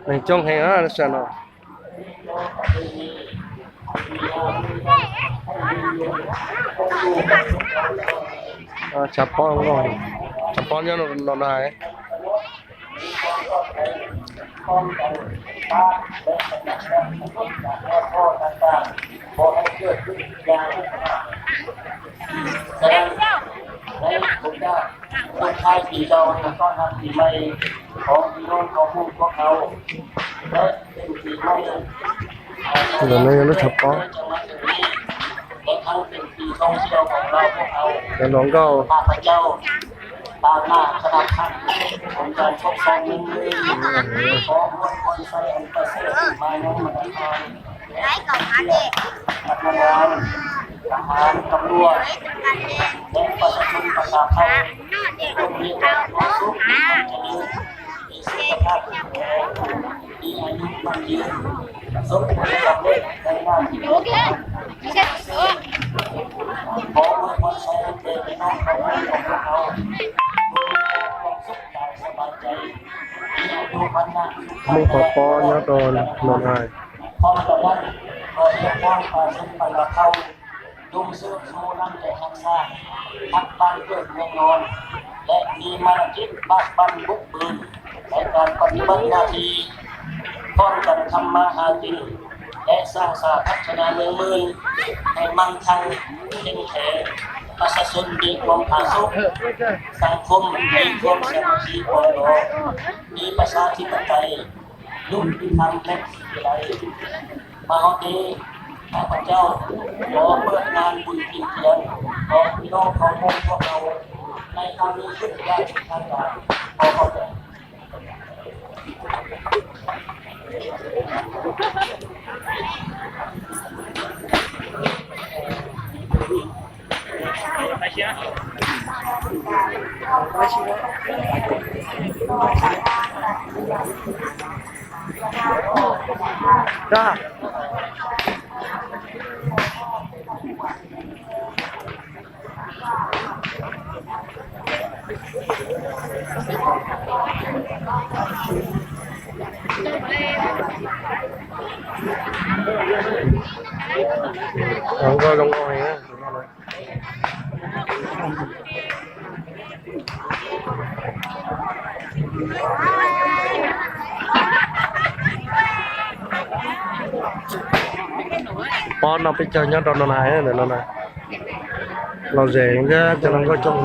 ໃນຈົ່ງແຫ່ງນັ້ນຊັ້ນເນາະ. ອ່າ ສະເພາະ ສະເພາະຍອດໜອນຫາຍ. ສະນັ້ນ ໃນໂອກາດ ທັກທາຍປີເກົ່າ ແລະ ຕ້ອນຮັບປີໃໝ່ ຂອງພີ່ນ້ອງເຜົ່າມົ້ງພວກເຮົາ ແລະ ເປັນປີໃໝ່ ເອີ ໃນລະດັບເກາະ ແລະ ທັງເປັນປີທ່ອງທ່ຽວຂອງລາວພວກເຮົາ ແລະ ນ້ອງເກົ່າ ຂ້າພະເຈົ້າ ຕາງໜ້າຄະນະພັກ ອົງການປົກຄອງເມືອງ ຂໍອວຍພອນໄຊອັນປະເສີດມາຍັງບັນດາທ່ານ ໄດ້ເຂົ້າມາເດ້ ພະນັກງານ, ທະຫານ, ຕຳຫຼວດ ແລະ ປະຊາຊົນປະຊາເຜົ່າ ຈົ່ງມີຄວາມສຸກ ມີຄວາມຈະເລີນ ມີສຸຂະພາບແຂງແຮງ ມີອາຍຸໝັ້ນຍືນ ສົມຄວນສຳເລັດໃນໜ້າທີ່ ຂໍອວຍພອນໄຊໃຫ້ແກ່ພີ່ນ້ອງເຜົ່າມົ້ງຂອງພວກເຮົາ ມີຄວາມສຸກກາຍສະບາຍໃຈ ມີອາຍຸວັນນະ ມີຄອບຄົວຍາວໂຕ ນອນຫາຍ ພ້ອມກັນນັ້ນ ຂໍຮຽກຮ້ອງປະຊາຊົນບັນດາເຜົ່າ ຈົ່ງເຊີດຊູນ້ຳໃຈຮັກຊາດ ຮັກບ້ານເກີດເມືອງນອນ ແລະ ມີມານະຈິດບາກບັ່ນບຸກບືນໃນການປະຕິບັດໜ້າທີ່ ພ້ອມກັນທຳມາຫາກິນ ແລະ ສ້າງສາພັດທະນາເມືອງໝື່ນໃຫ້ມັ່ງຄັ່ງເຂັ້ມແຂງ, ປະຊາຊົນມີຄວາມຜາສຸກ, ສັງຄົມມີຄວາມສາມັກຄີປອງດອງ, ມີປະຊາທິປະໄຕ, ຍຸຕິທຳ ແລະ ສີວິໄລ. ມາຮອດນີ້ ຂ້າພະເຈົ້າຂໍເປີດງານບຸນກິນທຽນຂອງພີ່ນ້ອງເຜົ່າມົ້ງພວກເຮົາໃນຄັ້ງນີ້ຂຶ້ນຢ່າງເປັນທາງການ. ຂໍຂອບໃຈ. ເອົາ ກໍລົງເອົາໃຫ້ນະ. ປ້ອນເອົາໄປເຈົ້າຍອດດອນນາຍນັ້ນນະ ລາວແສງເດີ ຈະນັ້ນກໍຈົ່ງ.